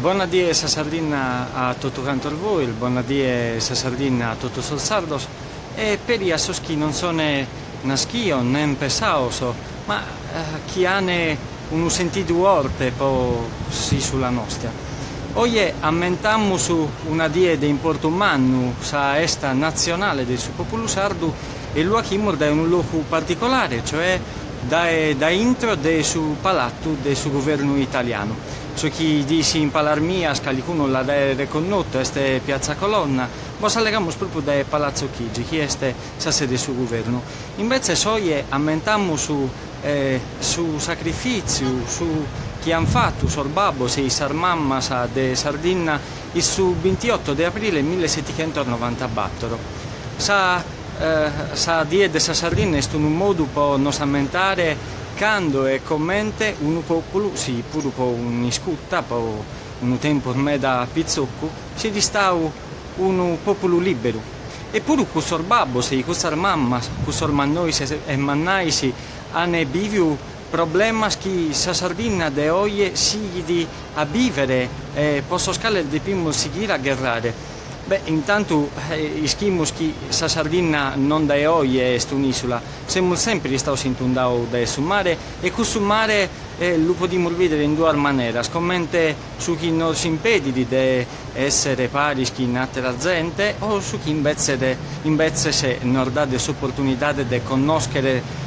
Bona die sa Sardinna a totu cantos vois, bona die sa Sardinna a totu sos sardos e peri a sos chi non sone naschios nen pesaos ma chi ane unu sentidu 'orte po s'isula nostra. Oje ammentamus una die de importu mannu, sa 'esta natzionale de su populu sardu e lu 'achimus dae unu locu particolare, cioè dae dae intro de su palattu de su guvernu italianu. Su chi 'ides in palas mias calicunu l'at aer reconnotu est Piazza Colonna, bos allegamus propriu dae Palazzo Chigi chi est sa sede 'e su guvernu. Imbetzes oje ammentamus su sacrifìtziu, su chi an fatu sos babbos e sas mammas de Sardinna in su bintioto de aprile millesetichentosnovantabatoro. Sa sa Die de sa Sardinna est unu modu po nos ammentare cando e comente unu pòpulu, si puru po un'iscuta, po unu tempus meda pitzocu, siet istau unu pòpulu lìberu. E puru cussos babbos e cussas mammas, cussos mannois e mannais an bìviu problemas chi sa Sardinna de oje sighit a bìvere e po sos cales depimus sighire a gherrare. Beh, intantu ischimus chi sa Sardinna non dae oje est un'ìsula, semus semper istaos intundaos dae su mare e cussu mare lu podimus bìdere in duas maneras, comente su chi nos impedit de èssere paris chin àtera zente o su chi imbetzes nos dat s'oportunidade de connòschere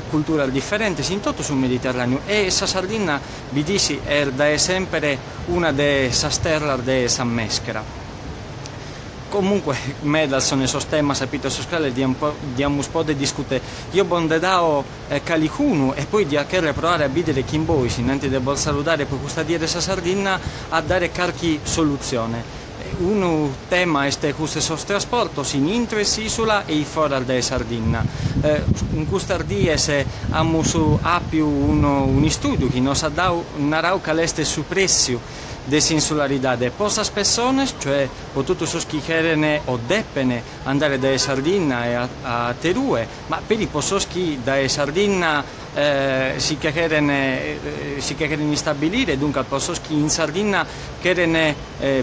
culturas diferentes in totu su Mediterràneu e sa Sardinna bidis est dae semper una de sas terras de sa mèschera. Comunque medas sono sos temas a pitzu 'e sos cales diamus poder discùtere. Eo bos nde dao calicunu e poi dia cherrer proare a bìdere chin bois, innanti de bos saludare pro custa Die de sa Sardinna, a dare carchi solutzione. Unu tema est cussu 'e sos trasportos in intro 'e s'ìsula e foras dae Sardinna. In custas dies amus àpiu un'istùdiu chi nos at dau narau cale est su prèssiu de s'insularidade po sas pessones, cioè po totu sos chi cheren o depen andare dae Sardinna e a aterue, Ma peri po sos chi dae Sardinna si che cheren si che cheren istabilire, duncas po sos chi in Sardinna cheren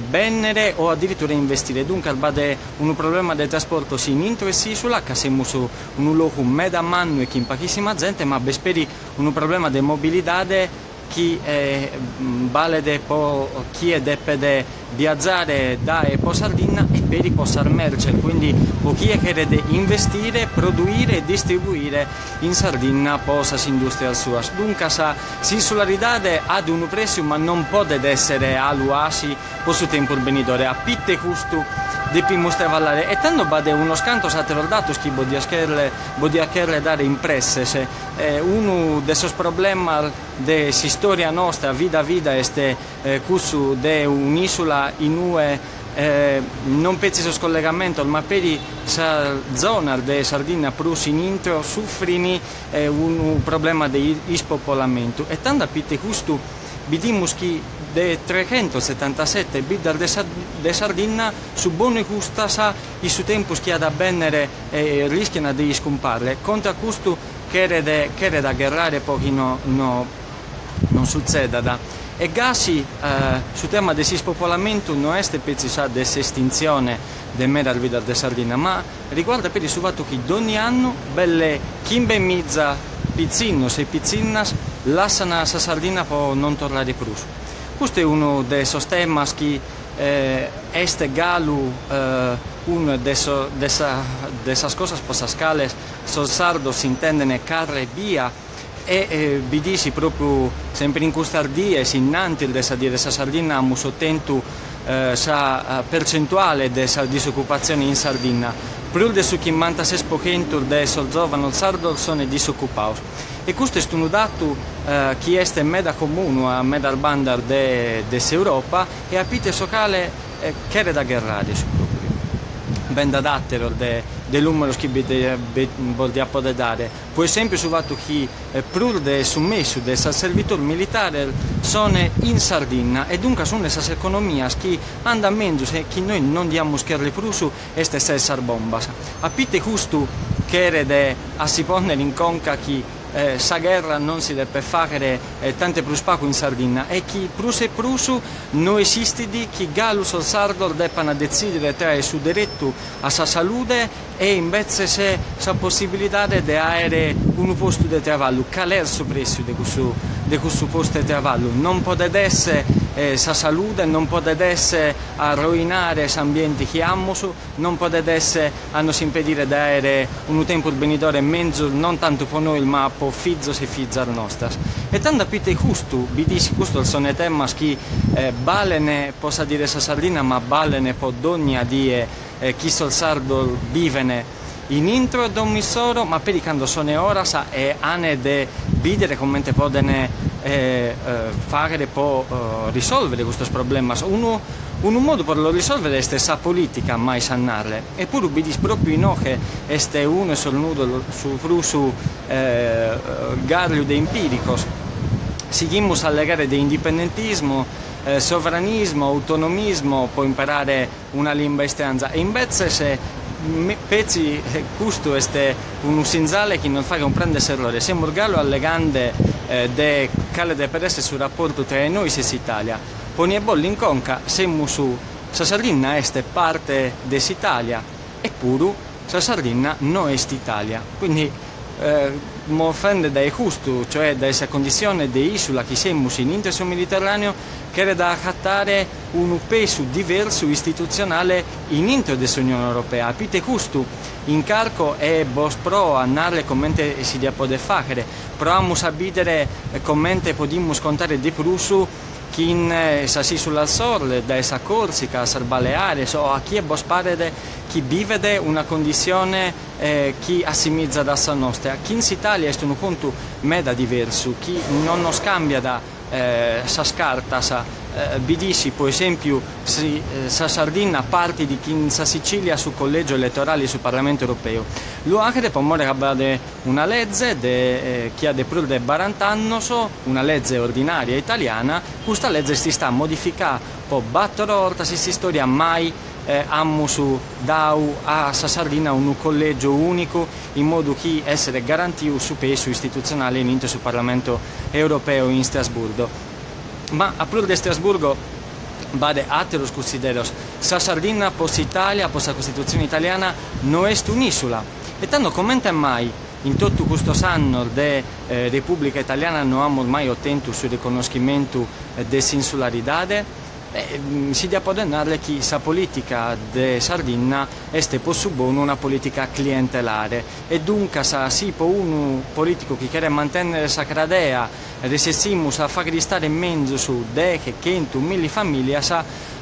bennere o addirittura investire. Duncas b'at unu problema de trasportos in intro 'e s'isula, ca semus unu logu meda mannu e chin pachissima zente, ma b'est peri unu problema de mobilidade chi balet po chie depet biazare dae po Sardinna e peri po sas merces, quindi po chie cheret investire, produire e distribuire in Sardinna po sas industrias suas. Duncas s'insularidade at unu pressiu ma non podet essere 'alu 'asi po su tempus benidore. A pite custu depimus travallare e tando b'at unos cantos ateros datos chi bos dia cherrer dare in presses. Unu de sos problemas de s'istòria nostra vida vida est cussu de un'ìsula in ue non petzi sos collegamentos ma peri sas zonas de Sardinna prus in intro sufrin unu problema de ispopolamentu e tando a pite custu bidimus chi de trechentosetantasete biddas de Sardinna su bonu 'e custas in su tempus chi at a bènnere rischian de iscumparre. Contra a custu cheret cheret a gherrare po chi no no non sutzedat. E gasi su tema de s'ispopolamentu no est petzi sa de s'estintzione de medas biddas de Sardinna, ma riguardat peri su fatu chi donni annu belle chimbemiza pitzinnos e pitzinnas lassan sa Sardinna po non torrare prus. Custu est unu de sos temas chi Est galu unu de de sas cosas po sas cales sos sardos s'intenden carre bia e bidis propriu semper in custas dies, innantis de sa Die de sa Sardinna amus otentu sa percentuale de sa disocupatzione in Sardinna, prus de su chimbantases po chentu de sos zovanos sardos sono disocupaos. E custu est unu datu chi est meda comunu a medas bandas de s'Europa e a pite su cale cheret a gherrare su propriu. Bi nd'at àteros de nùmeros chi bos dia poder dare, pro esèmpiu su fatu chi prus de su mesu de sas servitùs militares son in Sardinna e duncas una de sas economias chi andat menzus e chi nois non diamus cherrer prus est sa 'e sas bombas. A pite custu cheret a si pònnere in conca chi. sa gherra non si depet fàghere tant'e prus pagu in Sardinna e chi prus e prus no esistit chi galu sos sardos depant detzìdere trae su deretu a sa salude e imbetzes sa possibilidade de àere unu postu de traballu. Cale est su prèssiu de cussu de cussu postu de traballu? Non podet èssere sa salude, non podet èssere a roinare s'ambiente chi amus, non podet èssere a nos impedire de àere unu tempus benidore menzus non tantu po nois ma po fizos e fizas nostras. E tando a prite custu, bidis custos sono temas chi balen po sa Die de sa Sardinna ma balen po dogna die chi sos sardos biven in intro 'e domo issoro ma peri cando sono 'oras e an de bìdere comente poden fàghere po risòlvere custos problemas. Unu unu modu po los risòlvere est sa polìtica, m'ais a nàrrere. Epuru bidis pròpiu inoghe est unu 'e sos nudos su prus gàrriu de impìricos. Sighimus a allegare de indipendentismu, sovranismu, autonomismu po imparare una limba istranza e imbetzes petzi custu est unu sinzale chi nos faghet cumprèndere s'errore, semus galu allegande de cale depet èssere su raportu tra nois e s'Itàlia. Poniebòllu in conca, semus, sa Sardinna est parte de s'Itàlia, epuru sa Sardinna no est Itàlia. Quindi movende dae custu, cioè dae sa condissione de ìsula chi semus in intro 'e su Mediterràneu, cheret a acatare unu pesu diversu istitutzionale in intro de s'Unione Europea. A prite custu incarco e bos proo a narrer comente si diat poder fàghere. Proamus a bìdere comente podimus contare de prus chin sas ìsulas sorres, dae sa Còrsica a sas Baleares o a chie bos paret chi bivet una condissione chi assimizat a sa nostra. Chin s'Itàlia est unu contu meda diversu chi non nos càmbiat sas cartas, bidis po esèmpiu si sa Sardinna partit chin sa Sicìlia su collègiu eletorale 'e su Parlamentu Europeu. Lu 'aghet po more ca b'at una leze de chi at de prus de barant'annos, una leze ordinària italiana, custa leze est istada modificada po bàtoro 'ortas in s'istòria mai amus dau a sa Sardinna unu collègiu ùnicu in modu chi esseret garantiu su pesu istitutzionale in intro su Parlamentu Europeu in Strasburgo. Ma a prus de Strasburgo b'at àteros cunsideros. Sa Sardinna po s'Itàlia, po sa Costitutzione italiana, no est un'ìsula. E tando comente mai in totu custos annos de Repùblica Italiana no amus mai otentu su reconnoschimentu de s'insularidade? Si diat poder narrer chi sa polìtica de Sardinna est po su bonu una polìtica clientelare e duncas si po unu polìticu chi cheret mantènnere sa cradea resessimus a fagher istare menzus deghe, chentu, milli famìlias,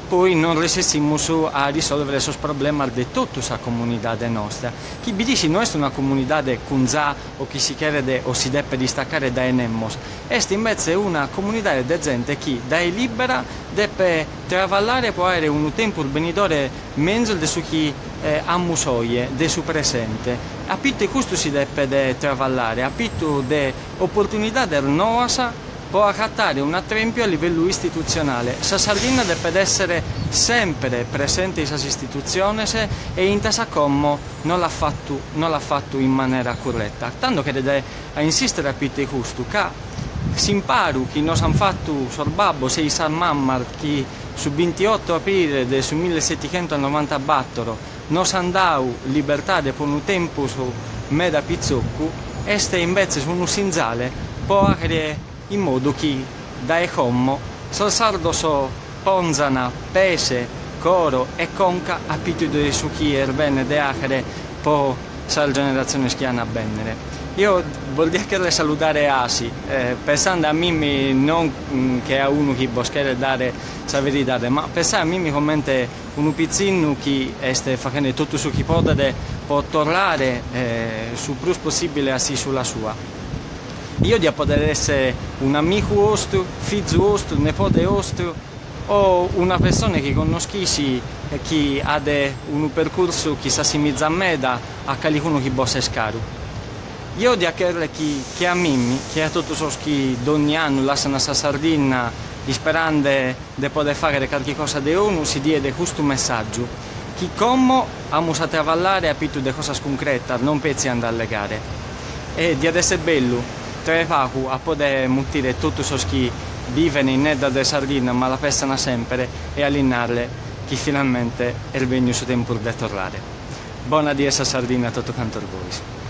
poi non resessimus a risòlvere sos problemas de totu sa comunidade nostra, chi bidis no est una comunidade cunzà o chi si cheret o si depet istacare dae nemos, Est imbetze una comunidade de zente chi, dae lìbera, depet travallare po àere unu tempus benidore menzus de su chi amus oje, de su presente. A pitu 'e custu si depet travallare, a pitu de oportunidades noas po agatare un'atrèmpiu a livellu istitutzionale. Sa Sardinna depet èssere semper presente in sas istitutziones e intas a como no l'at fatu no l'at fatu in manera curreta. Tando cheret a insistere a pitu 'e custu, ca s'imparu chi nos an fatu sos babbos e sas mammas chi su bintioto aprile de su millesettichentonovantabàtoro nos an dau libertade po unu tempus meda pitzoccu, est imbetzes unu sinzale po 'aghere in modu chi dae como sos sardos ponzan pese, coro e conca a pitu de su chi est bene de 'aghere po sas generatziones chi an a bènnere. Eo bos dia chèrrere saludare 'asi, pensande a mimmi non che a unu chi bos cheret dare sa veridade, ma pensade a mimmi comente unu pitzinnu chi est faghende totu su chi podet po torrare su prus possìbile a s'ìsula sua. Eo dia pòdere èssere un'amigu 'ostru, fizu 'ostru, nepode 'ostru, O una pessone chi connoschis e chi at unu percursu chi s'assimizat meda a calicunu chi bos est caru. Eo dia chèrrere chi, che a mimmi, che a totu sos chi donni annu lassan sa Sardinna isperande de poder fàghere carchi cosa de 'onu, si diet custu messàgiu, chi como amus a travallare a pitu de cosas cuncretas, non petzi a nd'allegare. E diat èssere bellu. Tra 'e pagu a poder mutire totu sos chi biven innedda de Sardinna ma la pessan semper e a lis narrer chi finalmente est benniu su tempus de torrare. Bona die 'e sa Sardinna a totu cantos bois.